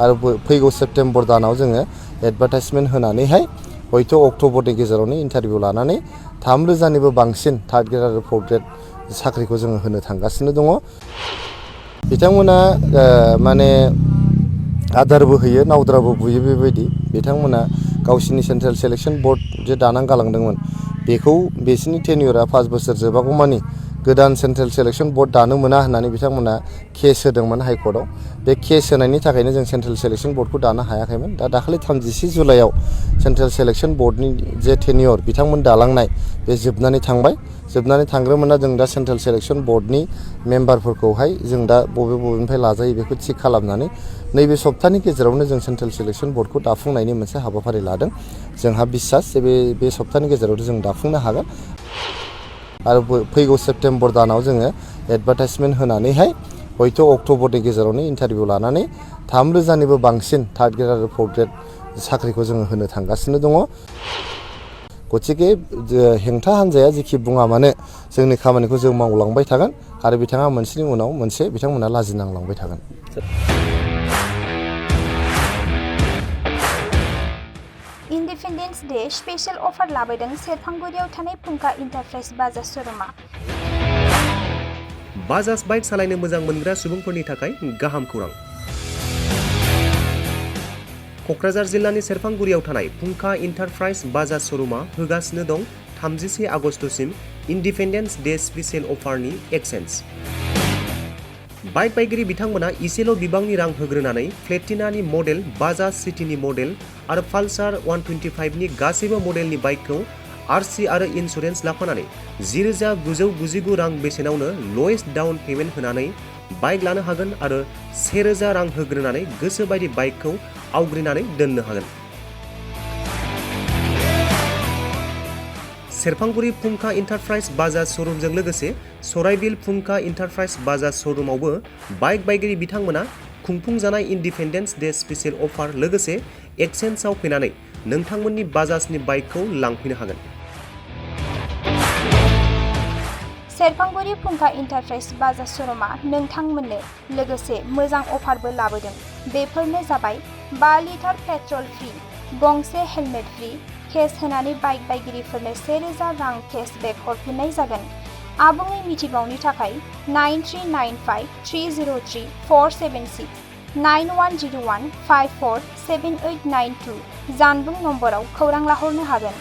आरो फैगौ सेप्तेम्बर दानाव जोङो एडभार्टाइजमेन्ट होनानैहाय हयथ' अक्ट'बरनि गेजेरावनो इन्टारभिउ लानानै 3,000निबो बांसिन थार्ड ग्रेड आरो फर्थ ग्रेड साख्रिखौ जोङो होनो थांगासिनो दङ। बिथांमोना माने आदारबो होयो नावद्राबो बुयो बेबायदि बिथांमोना गावसिनि सेन्ट्रेल सिलेक्सन बर्ड जे दानानै गालांदोंमोन बेखौ बिसोरनि टेन्युरा 5 बोसोर जोबागौमानि गोदान सेन्ट्रेल सिलेक्सन बर्ड दानो मोना होननानै बिथांमोना केस होदोंमोन हाइकर्टआव। बे केस होनायनि थाखायनो जों सेन्ट्रेल सिलेक्सन बर्डखौ दानो हायाखैमोन। दा दाखालि 31 जुलाइआव सेन्ट्रेल सिलेक्सन बर्डनि जे टेन्युर बिथांमोन दालांनाय बे जोबनानै थांबाय। जोबनानै थांग्रोमोना जों दा सेन्ट्रेल सिलेक्सन बर्डनि मेम्बारफोरखौहाय जों दा बबेनिफ्राय लाजायो बेखौ थिग खालामनानै नैबे सप्तानि गेजेरावनो जों सेन्ट्रेल सिलेक्सन बर्डखौ दाफुंनायनि मोनसे हाबाफारि लादों। जोंहा बिसास जे बे सप्तानि गेजेरावनो जों दाफुंनो हागोन आरो फैगौ सेप्तेम्बर दानाव जोङो एडभार्टाइजमेन्ट होनानैहाय हयथ' अक्ट'बरनि गेजेरावनो इन्टारभिउ लानानै 3,000निबो बांसिन थार्ड ग्रेड आरो फर्थ ग्रेड साख्रिखौ जोङो होनो थांगासिनो दङ। गतिके हेंथा हान्जाया जेखि बुङा मानो जोंनि खामानिखौ जों मावलांबाय थागोन आरो बिथाङा मोनसेनि उनाव मोनसे बिथांमोना लाजिनांलांबाय थागोन। इन्डिपेन्डेन्स डे स्पेशल अफार लाबोदों सेरफांगुरियाव थानाय फुंखा इन्टारप्राइज बाजाज श'रुमा। बाजाज बाइक सालायनो मोजां मोनग्रा सुबुंफोरनि थाखाय गाहाम खौरां। क'क्राझार जिल्लानि सेरफांगुरियाव थानाय फुंखा इन्टारप्राइज बाजाज श'रुमा होगासिनो दं 31 आगस्तसिम इन्डिपेन्डेन्स डे स्पेशल अफारनि एक्सेन्ज। बाइक बायगिरि बिथांमोना इसेल' बिबांनि रां होग्रोनानै प्लेटिनानि मडेल, बाजाज सिटीनि मडेल आरो पालसार 125नि गासैबो मडेलनि बाइकखौ आरसि आरो इन्सुरेन्स लाफानानै 10,999 रां बेसेनावनो लवेस्ट डाउन पेमेन्ट होनानै बाइक लानो हागोन आरो 1,000 रां होग्रोनानै गोसोबायदि बाइकखौ आवग्रिनानै दोननो हागोन। सेरफांगुरि फुंखा इन्टारप्राइज बाजाज श'रुमजों लोगोसे सराइबिल फुंखा इन्टारप्राइज बाजाज श'रुमावबो बाइक बायगिरि बिथांमोना खुंफुंजानाय इन्डिपेन्डेन्स डे स्पेशल अफार लोगोसे एक्सेन्जआव फैनानै नोंथांमोननि बाजाजनि बाइकखौ लांफैनो हागोन। सेरफांगुरि फुंखा इन्टारप्राइज बाजाज श'रुमा नोंथांमोननो लोगोसे मोजां अफारबो लाबोदों। बेफोरनो जाबाय 5 लिटार पेट्रल फ्रि, गंसे हेलमेट फ्रि, केस होनानै बाइक बायगिरिफोरनो 1,000 रां केसबेक हरफिननाय जागोन। आबुङै मिथिबावनो थाखाय 9395303476 9101547892 जानबुं नम्बराव खौरां लाहरनो हागोन।